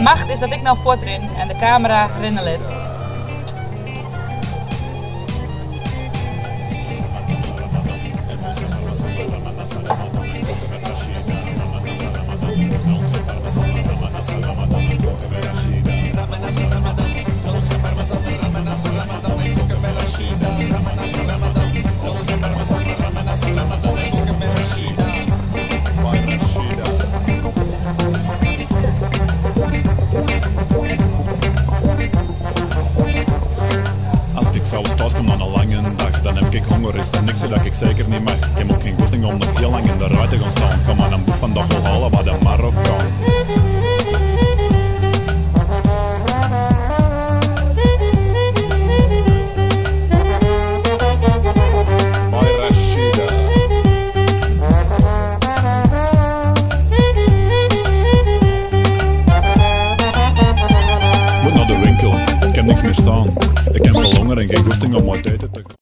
Macht is dat ik no fuortrin en de kamera rinne lit. As ik s'avonds thuis kom na een lange dag, dan heb ik honger, is er niks dat ik zeker niet mag. Ik heb ook geen goesting om nog heel lang in de rij te gaan staan. Ga maar een boek vandaag wel halen wat de Marokkaan. By Rashida. Moet naar de winkel, ik heb niks meer staan. Ik heb veel honger en geen goesting om uit eten te gaan.